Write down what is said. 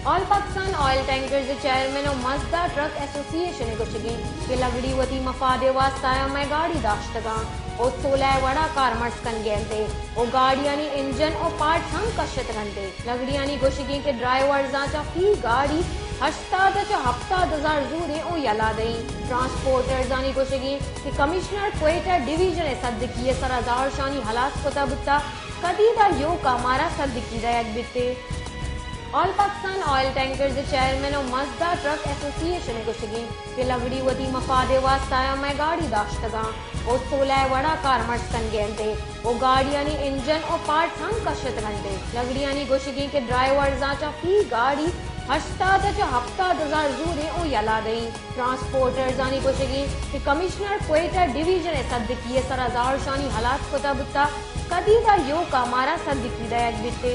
آل Pakistan oil tankers ءِ چیئرمین ءُ Mazda truck ایسوسی ایشن ءِ گوشگ اِنت کہ لگڑی وتی مفاد ءِ واستہ ءَ مئے گاڑی داشتگ اَنت ءُ سولہ ءِ وڑ ءَ کارمرز کنگ ءَ اَنت ءُ گاڑیانی انجن ءُ پارٹس ہم کش اتگ اَنت۔ لگڑیانی گوشگ اِنت کہ ڈرائیورزاں چہ فی گاڑی ہشتاد ءَ چہ ہپتاد ہزار زوریں ءُ یلہ دئیں۔ ٹرانسپورٹرزانی گوشگ اِنت کہ کمشنر کوئٹہ ڈویژن ءِ سدکی ءِ سرا زہرشانی ہلاس کتہ بوتہ، کدی داں ایوک ءَ مارا سدکی دئیگ بیت۔ آل پاکستان آئل ٹینکرز ءِ چیئرمین ءُ مزدا ٹرک ایسوسی ایشن ءِ گوشگ اِنت کہ لگڑی وتی مفاد ءِ واستہ ءَ مئے گاڑی داشتگ اَنت ءُ سولہ ءِ وڑ ءَ کارمرز کنگ ءَ اَنت ءُ گاڑیانی انجن ءُ پارٹس ہم کش اتگ اَنت۔ لگڑیانی گوشگ اِنت کہ ڈرائیورزاں چہ فی گاڑی ہشتاد ءَ چہ ہپتاد ہزار زوریں ءُ یلہ دئیں۔ ٹرانسپورٹرزانی گوشگ اِنت کہ کمشنر کوئٹہ ڈویژن ءِ سدکی ءِ سرا زہرشانی ہلاس کتہ بوتہ، کدی داں ایوک ءَ مارا سدکی دئیگ بیت۔